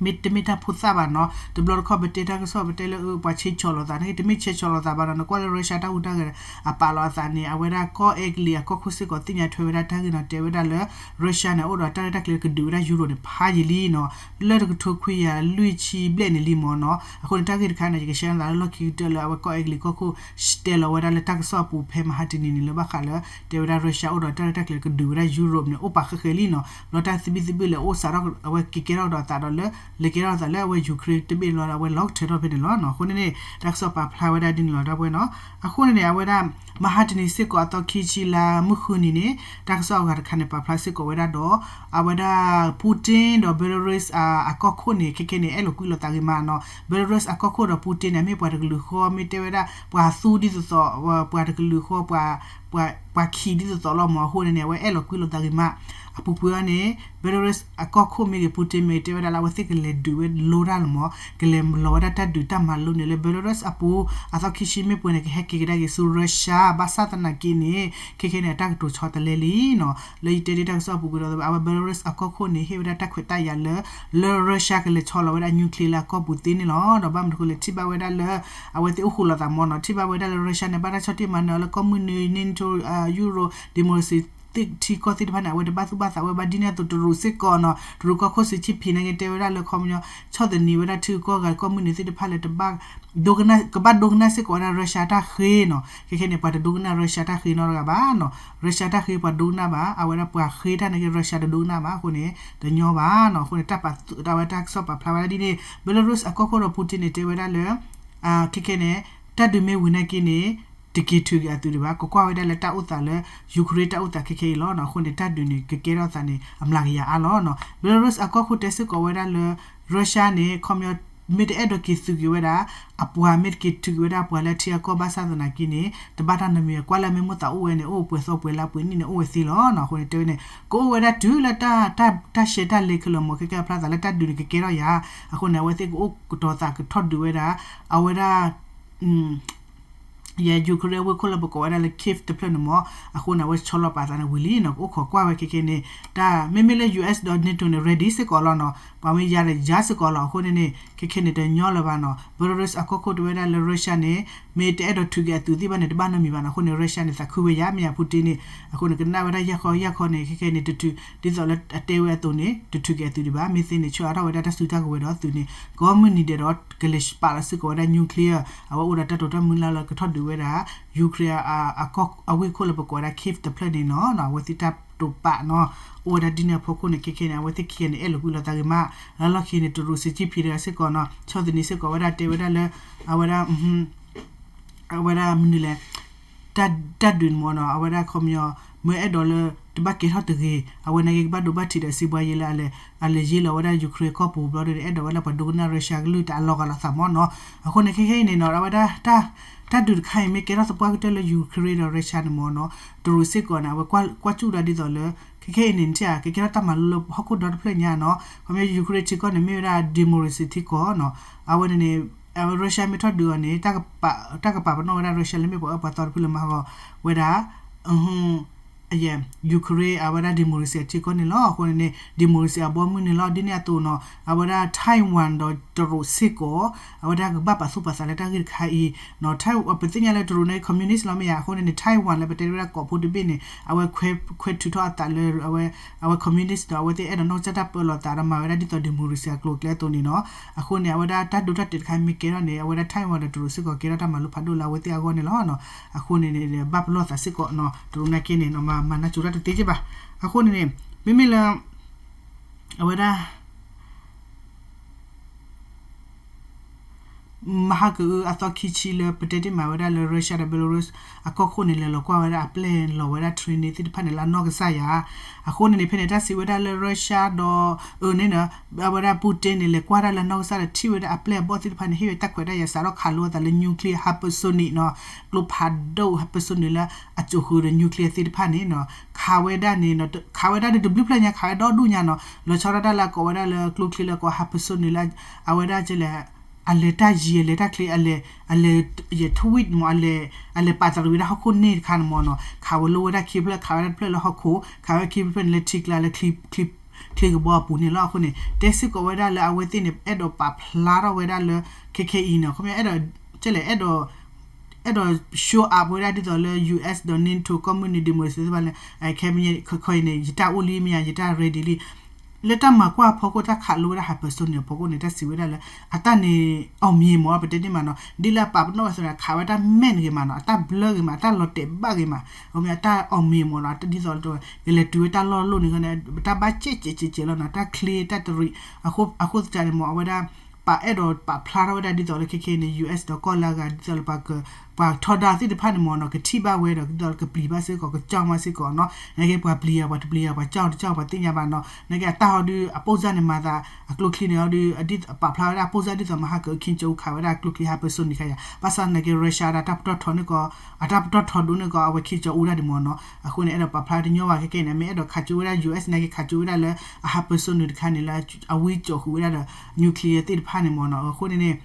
မ့တမ့ၢ်တၢ်ဖိသၣ်ဘၣ်နီၤ, တဘျီတခီၣ်ပတဲတၢ်ကစီၣ် ပတဲလၢပှၤဆဲးဆီၣ်လိာ်သးန့ၣ် တမ့ၢ်ဆဲးဆီၣ်လိာ်သးဘၣ်နီၤ, နကွၢ်လၢ Russia တၢ်ဟူးတၢ်ဂဲၤအပာ်လီၤအသးန့ၣ် အဝဲဒၣ်ကီၢ်အဲကလံးအကီၢ်ခိၣ်စ့ၢ်ကီးသ့ၣ်ညါထွဲဝဲဒၣ်တၢ်ဂ့ၢ်နီၤ, တဲဝဲဒၣ်လၢ Russia န့ၣ် အိၣ်ဒီးတၢ်ရဲၣ်တၢ်ကျဲၤကဒုးဝဲဒၣ်ယူရိးန့ၣ် ဖးယံာ်လံနီၤ, လၢတကထိခွံကယၤလွံၢ်ဆံဘျဲၣ်န့ၣ်လံမ့ၢ်နီၤ. အဃိန့ၣ် တၢ်ဂ့ၢ်တခါန့ၣ် ယကရှဲသးလၢလီၢ်ခံကတၢၢ်လၢအဝဲကီၢ်အဲကလံးကီၢ်ခိၣ် တဲလီၤဝဲဒၣ်လၢတၢ်ကစီၣ်အပူၤဖဲမဟါတနံၤန့ၣ် လၢဘၣ်ဃးလၢ တဲဝဲဒၣ် Russia အိၣ်ဒီးတၢ်ရဲၣ်တၢ်ကျဲၤကဒုးဝဲဒၣ်ယူရိးန့ၣ် အိၣ်ပာ်ဃဲဃဲလံနီၤ, ဘျီတၢ်သဘံၣ်သဘုၣ်လဲၤအိၣ်စးထီၣ်အဝဲက့ၤကဲထီၣ်ဒီးအသးဒီးလၢ လဲၤကဲထီၣ်အသးလၢအဝဲ Ukraine တဘ့ၣ်လီၤဒီးအဝဲလီၤကထၢထီၣ်ဖဲန့ၣ်လီၤနီၤ. အဃိန့ၣ်န့ၣ် တၢ်ကစီၣ်ပာ်ဖျါဝဲဒၣ်ဒ်န့ၣ်လီၤ ဒီပုၢ်ဝဲၢ်နီၤ. အဃိန့ၣ်န့ၣ် အဝဲဒၣ် မဟါတနံၤစ့ၢ်ကီးအသီခံဆံလါမုၢ်ဃုနံၤန့ၣ် တၢ်ကစီၣ်အဂၤတခါန့ၣ် ပာ်ဖျါစ့ၢ်ကီးဝဲဒၣ်ဒီး အဝဲဒၣ် Putin ဒီး Belarus အကီၢ်ခိၣ်န့ၣ် ခဲခဲန့ၣ် အဲၣ်လိာ်ကွံလိာ်သးဂ့ၤမးနီၤ. Belarus အကီၢ်ခိၣ်ဒီး Putin န့ၣ် မ့ၢ်ပှၤတကလုာ်ဃီ မ့ၢ်တဲဝဲဒၣ် ပှၤသူဒ်သိးသိး ပှၤတကလုာ်ဃီ ပှၤခံးဒ်သိးသိးလီၤမ့ၢ်. အဃိန့ၣ်န့ၣ် အဝဲအဲၣ်လိာ်ကွံလိာ်သးဂ့ၤမး. အပူၤကွံာ်အီၤန့ၣ် Belarus အကီၢ်ခိၣ်မ့ၢ်ဂ့ၤ Putin မ့ၢ်ဂ့ၤ တဲဝဲဒၣ်လၢအဝဲသ့ၣ်ကလဲၤဒုးဝဲလိတၢ်လီၤမ့ၢ်, ကလဲၤလီၤဝဲဒၣ်တၢ်ဒုးတၢ်မၤလိန့ၣ်လၢ Belarus အပူၤ အသီခံဆံမ့ၢ်ပှဲၤန့ၣ် ကဟဲက့ၤကဒါက့ၤဆူ Russia ဘၣ်ဆၣ်သနာ်က့န့ၣ် ခဲခဲန့ၣ် အတၢ်ကတိၤဆီတလဲလံနီၤ. လၢယတဲဒၣ်တၢ်ကစီၣ်အပူၤကွံာ်ဒီး အဝဲ Belarus အကီၢ်ခိၣ်န့ၣ် ဟ့ၣ်ဝဲဒၣ်တၢ်ခွဲးတၢ်ယာ်လၢ လၢ Russia ကလဲၤဆီလီၤဝဲဒၣ် nuclear လၢအကီၢ်ပူၤသ့န့ၣ်လီၤ. ဒီးဘၣ်မနုၤအဃိလဲၣ် ထံၣ်ဘၣ်ဝဲဒၣ်လၢ အဝဲသ့ၣ်အိၣ်ဃူလိာ်သးမ့ၢ်နီၤ, ထံၣ်ဘၣ်ဝဲဒၣ်လၢ Russia န့ၣ် ဘၣ်တၢ်ဆီၣ်တံၢ်မၤနၢၤလၢကီၢ်မုၢ်နုာ် NATO Euro democracy ထံကီၢ်သ့ၣ်တဖၣ်န့ၣ် အဝဲတဘၣ်သူၣ်ဘၣ်သးဝဲဘၣ် ဒ်န့ၣ်အသိး တရူးစ့ၢ်ကီးနီၤ, တရူးကီၢ်ခိၣ် Xi Jinping န့ၣ်က့ၤ တဲဝဲဒၣ်လၢခီပညီ ဆီၣ်သနံးဝဲဒၣ်ထံဂုၤကီၢ်ဂၤ ကီၢ်မုၢ်နုာ်သ့ၣ်တဖၣ်လၢ ကဘၣ်ဒိကနၣ်စ့ၢ်ကီးဝဲဒၣ် Russia တၢ်ဃ့နီၤ. ခဲခဲန့ၣ် ပှၤတဒိကနၣ် Russia တၢ်ဃ့နီတဂၤဘၣ်နီၤ, Russia တၢ်ဃ့ပှၤဒိကနၣ်ဘၣ်, အဝဲဒၣ်ပှၤဃ့တၢ်န့ၣ်က့ၤ Russia တဒိကနၣ်ဘၣ်. အဃိန့ၣ် တညီဘၣ်နီၤ. အဃိန့ၣ် တၢ်ပာ်သူးတၢ်ဝဲတၢ်ကစီၣ်ပာ်ဖျါဝဲဒၣ်ဒ်န့ၣ် Belarus အကီၢ်ခိၣ်ဒီး Putin န့ၣ် တဲဝဲဒၣ်လၢ ခဲခဲန့ၣ် တၢ်ဒုးမ့ၢ်ဝံၤနာ်က့န့ၣ် တက့ၤထုးက့ၤအသုးဒံးဘၣ်, ကကွၢ်ဝဲဒၣ်လၢတၢ်အိၣ်သးလၢ Ukraine တၢ်အိၣ်သးခဲခဲအံၤလီၤ. အဃိန့ၣ် တၢ်ဒုးန့ၣ် ကကဲထီၣ်သးန့ၣ် အမျးကယၤအါလီၤနီၤ. Belarus အကီၢ်ခိၣ်တဲစ့ၢ်ကီးဝဲဒၣ်လၢ Russia န့ၣ် ခီပညီ မ့ၢ်တအဲၣ်ဒိးက့ၤသုးက့ၤဝဲဒၣ် အပှၤမ့ၢ်တက့ၤထုးက့ၤဝဲဒၣ်အပှၤလၢအထံအကီၢ်ဘၣ်ဆၣ်သနာ်က့န့ၣ် တဘၣ်တၢ်နီတမံၤ, ကွၢ်လၢအမ့ၢ်မိၢ်သးအိၣ်ဝဲန့ၣ် အိၣ်ပှဲၤသီပှဲၤလါပှဲၤနံၣ်န့ၣ် အိၣ်ဝဲသ့လီၤနီၤ. အဃိန့ၣ် တဲဝဲန့ၣ် ကအိၣ်ဝဲဒၣ်တုၤလၢ တၢ်ရှဲတၢ်လဲခဲလၢာ်မ့ၢ် ခဲကဲအဖျါသးလၢတၢ်ဒုးန့ၣ် ကကဲထီၣ်ယၤ. အဃိန့ၣ် အဝဲသ့ၣ်ကအိၣ်ကတီၤသးကထီၣ်ဒုးဝဲဒၣ် အဝဲဒၣ် ယဲ Ukraine ဝ့ၢ်ခိၣ်လၢပကိးဝဲဒၣ်လၢ Kyiv တဖျၢၣ်န့ၣ်မ့ၢ်, အဃိန့ၣ် အဝဲဆီလီၤပာ်သးန့ၣ်ဝံၤလံနီၤ, ကအိၣ်ခိးကွၢ်ဝဲခဲခဲန့ၣ်, တၢ်မ့မ့ၢ်လၢ US ဒီး NATO န့ၣ် ready စ့ၢ်ကီးလီၤနီၤ, ပှၤမ့ၢ်ယါဒီးယါစ့ၢ်ကီးလီၤ. အဃိန့ၣ်န့ၣ် ခဲခဲန့ၣ် တညီလၢၤဘၣ်နီၤ. Belarus အကီၢ်ခိၣ်တဲဝဲဒၣ်လၢ Russia န့ၣ် မ့ၢ်တအဲၣ်ဒိးထုးက့ၤအသုးသ့ၣ်တဖၣ်န့ၣ် တဘၣ်နီတမံၤဘၣ်နီၤ. အဃိန့ၣ် Russia န့ၣ် သးခုဝဲယါ မ့ၢ်ယါ Putin န့ၣ်, အဃိန့ၣ် ကနၣ်ဝဲဒၣ်ယၢ်ခီယၢ်ခီန့ၣ် ခဲခဲန့ၣ် တထုး ဒ်သိးလၢအတဲဝဲအသိးန့ၣ် တထုးက့ၤအသုးဒံးဘၣ်. မ့ၢ်သ့န့ၣ် ဆှၢအါထီၣ်ဝဲဒၣ်တၢ်စုတၢ်ကဝဲၤဒီးအသုးန့ၣ် ကိးမုၢ်နံၤဒဲးဒီး ကလဲၤပာ်လီၤစ့ၢ်ကီးဝဲဒၣ် nuclear အဝဲအိၣ်ဒီးတၢ်တိာ်တၢ်မုၢ်လၢ်လၢကထီၣ်ဒုးဝဲဒၣ် Ukraine အဝ့ၢ်ခိၣ်လၢပကိးဝဲဒၣ် Kyiv တဖျၢၣ်န့ၣ်နီၤ, အဝဲသ့ၣ်တၢ်တိာ်ပာ်နီၤ, အိၣ်ဝဲဒၣ်ဒ်န့ၣ်အဖီခိၣ်န့ၣ် ခဲခဲန့ၣ် အဝဲသ့ၣ်ခံဂၤန့ၣ် အဲၣ်လိာ်ကွံလိာ်သးဂ့ၤမး, လၢလီၢ်ခံန့ၣ် တရူး Xi Jinping တဂၤစ့ၢ်ကီးနီၤ, ဆီၣ်သနံးစ့ၢ်ကီးဝဲဒၣ် တဲဝဲဒၣ်လၢ အဝဲဒၣ် အဝဲဒၣ်မနုၤလဲၣ်, တၢ်ဒုးန့ၣ်မ့ၢ်နီၤ, အဝဲဒၣ်ခီပညီ မ့ၢ်အဲၣ်ဒိးလၢ တဘၣ်ကဲထီၣ်တဂ့ၤ, အဝဲန့ၣ်က့ၤကဘၣ်ဒိးဘၣ်ထံးဒီးစံးဘှါယဲလၢအလဲၤ, အလဲၤယ့လီၤဝဲဒၣ် Ukraine ကီၢ်ပူၤဘျီဒီး အဲၣ်ဒိးဝဲလၢပှၤဒိကနၣ် Russia ကလုၢ်တၢ်အလီၤဂာ်လိာ်သးမ့ၢ်နီၤ. အဃိန့ၣ် ခဲခဲအံၤန့ၣ်နီၤ အဝဲဒၣ် တၢ်ဒုးတခါအံၤမ့ၢ်ကဲထီၣ်သပှၢ်ကတၢၢ်လၢ Ukraine ဒီး Russia န့ၣ်မ့ၢ်နီၤ, တရူးစ့ၢ်ကီးန့ၣ် အဝဲကွၢ်စူၣ်ဒၣ်ဒ်သိးလၢ ခဲခဲအံၤန့ၣ် နထံၣ်ဧါ ကကဲထီၣ်တၢ်မၤလိလၢဟီၣ်ခိၣ်ဒီတဖျၢၣ်ညါနီၤ. ခီဖျိ Ukraine ထံကီၢ်န့ၣ် မ့ၢ်ဝဲဒၣ် democracy ထံကီၢ်နီၤ. အဝဲန့ၣ်န့ၣ် အဝဲ Russia မ့ၢ်ထီၣ်ဒုးအီၤန့ၣ် တၢ်ကပာ်ပနီၣ်ဝဲဒၣ် Russia လၢမ့ၢ်ပှၤအၢပှၤသီတဖုလၢမၤဟးဂီၤဝဲဒၣ် Ukraine အဝဲဒၣ် democracy အထံကီၢ်န့ၣ်လီၤ. အဃိန့ၣ်န့ၣ် democracy အဘီအမုၢ်န့ၣ်လီၤ. ဒ်န့ၣ်အသိးနီၤ အဝဲဒၣ် Taiwan ဒီးတရူးစ့ၢ်ကီး အဝဲဒၣ်ကဘၣ်ပာ်သူၣ်ပာ်သးလၢတၢ်ဂ့ၢ်တခါအံၤ ပသ့ၣ်ညါလၢတရူးန့ၣ် communist လီၤမ့ၢ်ဧါ. အဃိန့ၣ်န့ၣ် Taiwan လၢပတဲဝဲဒၣ်ကိးဖိတဘ့ၣ်န့ၣ် အဝဲခွဲထုးထီၣ်အသးလၢ အဝဲ communist ဒီး အဝဲသ့ၣ်အဲၣ်ဒိးနီၢ်ကစၢ်တၢ်ပၢလီၤသးဒီးမၤဝဲဒၣ်ဒ်သိး democracy အကျိၤအကျဲအသိးန့ၣ်နီၤ. အဃိန့ၣ် အဝဲဒၣ်တၢ်ဒိတၢ်တဲာ်တခါမ့ၢ်ကဲထီၣ်န့ၣ် အဝဲဒၣ် Taiwan ဒီးတရူးစ့ၢ်ကီးကဲထီၣ်တၢ်မၤလိဖးဒိၣ်လၢအဝဲသ့ၣ်အဂီၢ်န့ၣ်လီၤ. အဃိန့ၣ်န့ၣ် ဘၣ်ပလီၢ်သးစ့ၢ်ကီးနီၤ တရူးနာ်က့န့ၣ် မၤနၢ်စူၤတၢ်တသ့က့ဘၣ်. အဃိန့ၣ်န့ၣ် မ့မ့ၢ်လၢ အဝဲဒၣ် မဟါကအုအသီခံဆံလၢပတဲတ့ၢ်မးဝဲဒၣ်လၢ Russia ဒီး Belarus အကီၢ်ခိၣ်န့ၣ် လဲၤလီၤကွၢ်ဝဲဒၣ်အပျဲၢ်လီၤဝဲဒၣ် train န့ၣ်သ့ၣ်တဖၣ်န့ၣ်လၢအနီၢ်ကစၢ်ယၤ. အဃိန့ၣ်န့ၣ် ဖဲန့ၣ် တၢ်စံးဝဲဒၣ်လၢ Russia ဒီး အၢန့ၣ် အဝဲဒၣ် Putin န့ၣ် လဲၤကွၢ်ဒၣ်လၢနီၢ်ကစၢ်ဒီးထံၣ်ဝဲဒၣ်အပျဲၢ်အဘီၣ်သ့ၣ်တဖၣ်န့ၣ် ဟ့ၣ်ဝဲတၢ်ခွဲးတၢ်ယာ်စးထီၣ်ခးလိအသးလၢ nuclear hypersonic နီၤ, ကျိဖးဒိၣ် hypersonic လၢအစိာ်ဃုာ်ဒီး nuclear သ့ၣ်တဖၣ်န့ၣ်နီၤ, ခးဝဲဒၣ်န့ၣ် ခးဝဲဒၣ်ဒီးတဘျုးဖျၢၣ်ညါ ခးဝဲဒီဒူၣ်ညါနီၤ, လီၤဆီဒၣ်တၢ်လၢအကိးဝဲဒၣ်လၢကျိချံလၢကိး hypersonic လၢ အဝဲဒၣ်ကဲလဲၣ် အလဲၤတၢ်ယံၤ အလဲၤတၢ်ချ့ အလဲၤ အလဲၤ ယ tweet မ့ၢ် အလဲၤ အလဲၤပာ်တရံးဝဲဒၣ်ဟီၣ်ခိၣ်န့ၣ်တခါန့ၣ်မ့ၢ်နီၤ, ခးဝဲလိဝဲဒၣ်ခံဖျၢၣ် ခးဝဲဒၣ်တဖျၢၣ်လၢဟီၣ်ခိၣ် ခးဝဲခံဖျၢၣ်န့ၣ်လၢထံကျါလၢ ချံကဘီအပူၤန့ၣ်လီၤ. အဃိန့ၣ် တဲစ့ၢ်ကီးဝဲဒၣ်လၢအဝဲသ့ၣ်န့ၣ် အဲၣ်ဒိးပာ်ဖျါထီၣ်ဝဲဒၣ်လၢ ခဲခဲအံၤနီၤ, ခီပညီ အဲၣ်ဒိး ကဲလဲၣ် အဲၣ်ဒိး အဲၣ်ဒိး show up ဝဲဒၣ်ဒ်သိးလၢ US ဒီး NATO ကီၢ်မုၢ်နံၤ democracy သ့ၣ်တဖၣ်လၢ ခဲမ့ၢ်ခီခီအံၤန့ၣ် ယတၢ်အိၣ်လံမ့ၢ်ယါ ယတၢ် ready လံ လၢတၢ်မၤကွၢ်အဖီခိၣ် တၢ်ခးလိဝဲဒၣ် hypersonic အဖီခိၣ်န့ၣ် တၢ်စံးဝဲဒၣ်လၢ အတၢ်န့ၣ် အောင်မြင် မ့ၢ် ပတဲန့ၣ်မးနီၤ, ဒ်လၢအပာ်ပနီၣ်ဝဲအသိးန့ၣ် ခးဝဲတၢ်မဲာ်ဂ့ၤမးနီၤ, အတၢ်ဘျၢဂ့ၤမး, အတၢ်လီၤတဲာ်ဘၣ်ဂ့ၤမး, အမ့ၢ်အတၢ် အောင်မြင် မ့ၢ်နီၤ, ဒ်သိး ကလဲၤတုၤဝဲတၢ်လီၢ်လိၣ်န့ၣ်န့ၣ် တၢ်ဘၣ်ကဲးကဲးကဲးကဲးလီၤနီၤ, တၢ်ချ့တၢ်တရံး အဃိသတးန့ၣ်မ့ၢ် အဝဲဒၣ် ပာ်အဲၣ်ဒိးပာ်ဖျါထီၣ်ဝဲဒၣ်ဒ်သိးလၢခဲခဲအံၤန့ၣ် US ဒီးကီၢ်လၢအဂၤ ဒ်သိးလၢ ပှၤထီဒါသ့ၣ်တဖၣ်န့ၣ်မ့ၢ်နီၤ ကထံၣ်ဘၣ်ဝဲဒီး ဒ်သိးလၢကပျံၤဘၣ်စ့ၢ်ကီး ကစၢ်မးစ့ၢ်ကီးနီၤ, နာ်က့ ပှၤပျံၤယၤ ပှၤတပျံၤယၤ ပှၤစၢ်အီၤတစၢ်အီၤ ပှၤသ့ၣ်ညါဘၣ်နီၤ, နာ်က့ အတၢ်ဟီဒုး အပိၢ်စၢ်န့ၣ်မၤသး အကျိချံန့ၣ်ဟီဒုး ပာ်ဖျါဝဲဒၣ်အပိၢ်စၢ်ဒ်သိးမဟါက Kim Jong Un ခးဝဲဒၣ်ကျိချံ hypersonic န့ၣ်ခါယၤ, ဘၣ်ဆၣ်နာ်က့ Russia ဒၣ်တၢ်ပတီၢ်ထီန့ၢ်ကီး အတၢ်ပတီၢ်ထီဒိၣ်န့ၢ်ကီး အဝဲ Kim Jong Un ဒၣ်န့ၣ်မ့ၢ်နီၤ, အဃိန့ၣ် အဲၣ်ဒိးပာ်ဖျါတညီဘၣ်ခဲခဲအံၤန့ၣ် မ့ၢ်အဲၣ်ဒိးခးကၠိဝဲဒၣ် US နာ်က့ ခးကၠိဝဲဒၣ်လၢ အ hypersonic တခါန့ၣ်လၢ အဝံစိာ်ဃုာ်ဝဲဒၣ်ဒီး nuclear သ့ၣ်တဖၣ်န့ၣ်မ့ၢ်နီၤ, အဃိန့ၣ်န့ၣ်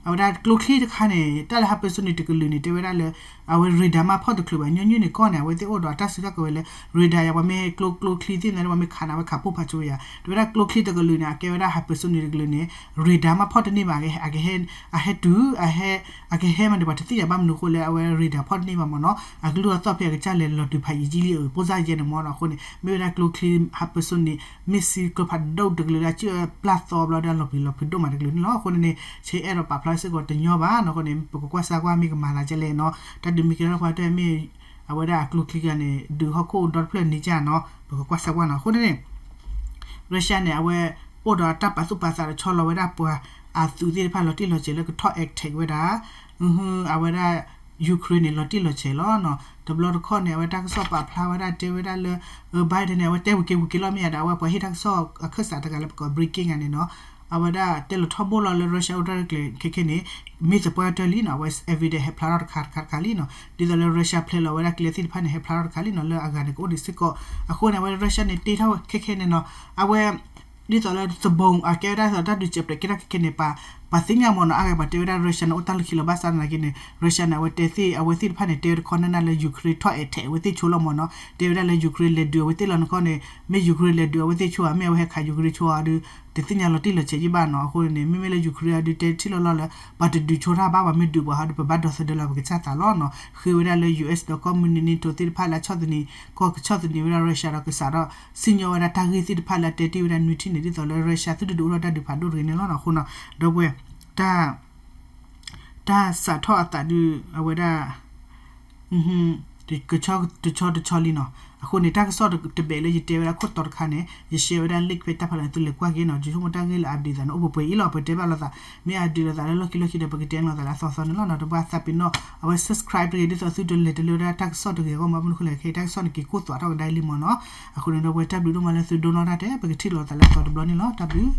အဝဲဒၣ်ကျိချံတခါန့ၣ် တၢ်လၢ hypersonic တကလုာ်န့ၣ် တဲဝဲဒၣ်လၢ အဝဲ radar မးဖီၣ်တချုးဘၣ် ညီနုၢ်န့ၣ်ကီၢ်န့ၣ် အဝဲသ့ၣ်အိၣ်ဒီးအတၢ်စုတၢ်ကဝဲၤလၢ radar ယၤ ပှၤမ့ၢ်ကျိကျိချံသ့ၣ်န့ၣ် ပှၤမ့ၢ်ခးန့ၣ် အဝဲခးပိၢ်ဖးကၠိဝဲယၤ, တဲဝဲဒၣ်ကျိချံတကလုာ်န့ၣ် အကဲဝဲဒၣ် hypersonic တကလုာ်န့ၣ် radar မးဖီၣ်တန့ၢ်ဘၣ် အကဟဲ အဟဲတုၤ အဟဲ အကဟဲမးန့ၣ် ပှၤတသ့ၣ်ညါဘၣ်မနုၤအဃိလၢအဝဲ radar ဖီၣ်တန့ၢ်ဘၣ်မ့ၢ်နီၤ, အကလုၢ်အသီၣ်ဖဲအကစၢ်လဲၤလီၤတုၤဖးယံာ်ကံလံ ပိၢ်စၢ်ယဲန့ၣ်မ့ၢ်နီၤ, အဃိန့ၣ် မ့ၢ်ဝဲဒၣ်ကျိချံ hypersonic missile ကျိဖးဒိၣ်တကလုာ်လၢ စုပျၢ်သီဘျီဒီးလီၤပျံၤလီၤဖုးဒိၣ်မးတကလုာ်န့ၣ်လီၤ. အဃိန့ၣ်န့ၣ် ဆဲးအဲၣ်ဒိးပာ်ဖျါစ့ၢ်ကီးတညီဘၣ်နီၤ, အဃိန့ၣ် ပကကွၢ်စၢ်ကွၢ်မ့ၢ်ကမၤသးဒ်လဲၣ်နီၤ, တၢ်ဒုးမ့ၢ်ကဲထီၣ်ပှၤတၢ်မ့ၢ် အဝဲဒၣ်အကျိချံဂၤန့ၣ် ဒုးဟီၣ်ခိၣ်ဒီတဖျၢၣ်န့ၣ်ကၢ်နီၤ, ပကကွၢ်စၢ်ကွၢ်နီၤ, အဃိန့ၣ်န့ၣ် Russia န့ၣ် အဝဲအိၣ်ဒီးတၢ်ပာ်သူၣ်ပာ်သးဒီးဆီလီၤဝဲဒၣ်ပှၤအသုးသ့ၣ်တဖၣ်လီၤတံၢ်လီၤဆဲးလၢကထီၣ် attack ဝဲဒၣ် အဝဲဒၣ် Ukraine န့ၣ် လီၤတံၢ်လီၤဆဲးလီၤနီၤ, တဘျီတခီၣ်န့ၣ် အဝဲတၢ်ကစီၣ်ပာ်ဖျါဝဲဒၣ်တဲဝဲဒၣ်လၢ Biden န့ၣ် အဝဲတဲဝံၤက့ၤဝံၤက့ၤလီၤမ့ၢ်ယါဒီး အဝဲပှၤဟ့ၣ်တၢ်ကစီၣ်အခၢၣ်စးတဂၤလၢပကိး breaking ဂၤန့ၣ်နီၤ, အဝဲဒၣ်တဲလီၤထီဘိလီၤလၢ Russia အိၣ်တၢ်ရဲၣ်ကျဲၤခဲခဲန့ၣ် မ့ၢ်သပှၢ်တၢၢ်လံနီၤ, အဝဲ evidence ဟဲဖျါထီၣ်တခါတခါတခါလံနီၤ, ဒ်သိးလၢ Russia ဖျဲးလီၤဝဲဒၣ်ကျဲသ့ၣ်တဖၣ်န့ၣ် ဟဲဖျါထီၣ်တခါလံနီၤ, လၢအဂၤန့ၣ်ကအိၣ်ဒံးစ့ၢ်ကီး, အဃိန့ၣ် အဝဲ Russia န့ၣ် တ့ထီၣ်ခဲခဲန့ၣ်နီၤ, အဝဲ ဒ်သိးလၢသဘိအကဲဝဲဒၣ်ဒ်သိးတၢ်ဒုးစဲးပြဲးကဲထီၣ်ခဲခဲန့ၣ် ပှၤသ့ၣ်ညါမ့ၢ်နီၤ, အါဂၤပှၤတဲဝဲဒၣ် Russia န့ၣ် အိၣ်တၢ်လုၢ်ခံလီၤ, ဘၣ်ဆၣ်သနာ်က့န့ၣ် Russia န့ၣ် အဝဲတဲသ့ၣ် အဝဲသ့ၣ်တဖၣ်န့ၣ် တဲဝဲတခီနၢ်နၢ်လၢ Ukraine ထီၣ် attack အဝဲသ့ၣ်ဆိလီၤမ့ၢ်နီၤ, တဲဝဲဒၣ်လၢ Ukraine လဲၤဒုးအဝဲသ့ၣ်လီၤနခီန့ၣ်, မ့ၢ် Ukraine လဲၤဒုးအဝဲသ့ၣ်ဆိဧါ, မ့ၢ်အဝဲဟဲခး Ukraine ဆိဧါဒီး တသ့ၣ်ညါလီၤတံၢ်လီၤဆဲးယံၣ်ဘၣ်နီၤ, အဃိန့ၣ် မ့မ့ၢ်လၢ Ukraine အဒုးတဲထံၣ်လီၤလီၤလၢ ပှၤတဒုးဆိတၢ်ဘၣ်, ပှၤမ့ၢ်ဒုးပှၤဟီဒီး ပဘၣ်ဒီသဒၢလီၤပကစၢ်သးလီၤနီၤ, ဃ့ဝဲဒၣ်လၢ US ဒီးကီၢ်မုၢ်နံၤ NATO သ့ၣ်တဖၣ်လၢအဆီၣ်သနံး ကီၢ်ကဆီၣ်သနံးဝဲဒၣ် Russia ဒီးကစးထီၣ်စံၣ်ညီၣ်ဝဲဒၣ်တၢ်ဂ့ၢ်သ့ၣ်တဖၣ်လၢအတဲတ့ၢ်ဝဲဒၣ်နွံထံၣ်န့ၣ် ဒ်သိးလၢ Russia သုတဒုးအိၣ်ထီၣ်တၢ်ဒုးဖးဒိၣ်တဂ့ၤန့ၣ်လီၤနီၤ, အဃိနီၤ, ဒီပုၢ်ဝဲၢ် တၢ် တၢ်စးထီၣ်အသးဒုး အဝဲဒၣ် တဆီတဆီလံနီၤ, အဃိန့ၣ် တၢ်ကစီၣ်တဘ့ၣ်လၢယတဲဝဲဒၣ်ခိၣ်တီတခါန့ၣ် ယ share ဝဲဒၣ် link ဖဲတၢ်ဖးလီၤန့ၣ် သုလဲၤကွၢ်က့ၤနီၤ, ယဆိကမိၣ်တၢ်ဂ့ၢ်လၢ update သးန့ၣ် အိၣ်ပှဲၤပှဲၤအံၤလီၤ, ပတဲဘၣ်လိာ်သး, မ့ၢ် update လိာ်သးလၢလီၢ်ခံလီၢ်ခံဒီး ပကတဲလိာ်သးလၢအသီသီန့ၣ်လီၤနီၤ. တဘၣ်သးပ့ၤနီၣ် အဝဲ subscribe တဂ့ၤ ဒ်သိးသုတလဲၤတလၢဝဲဒၣ်တၢ်ကစီၣ်တဂ့ၤအဂီၢ်မး, မနုၤဃိလဲၣ်ခဲအံၤ တၢ်ကစီၣ်န့ၣ်က့ၤကိၢ်သွးထီၣ်ကဒါလံမ့ၢ်နီၤ. အဃိန့ၣ်ဒီး ပဝဲတၢ်ဘျုးဒိၣ်မးလၢသုဒိနီၣ်တၢ်တဲ ပကထံၣ်လိာ်သးလၢအသီတဘျီန့ၣ်လီၤ. တၢ်ဘျုး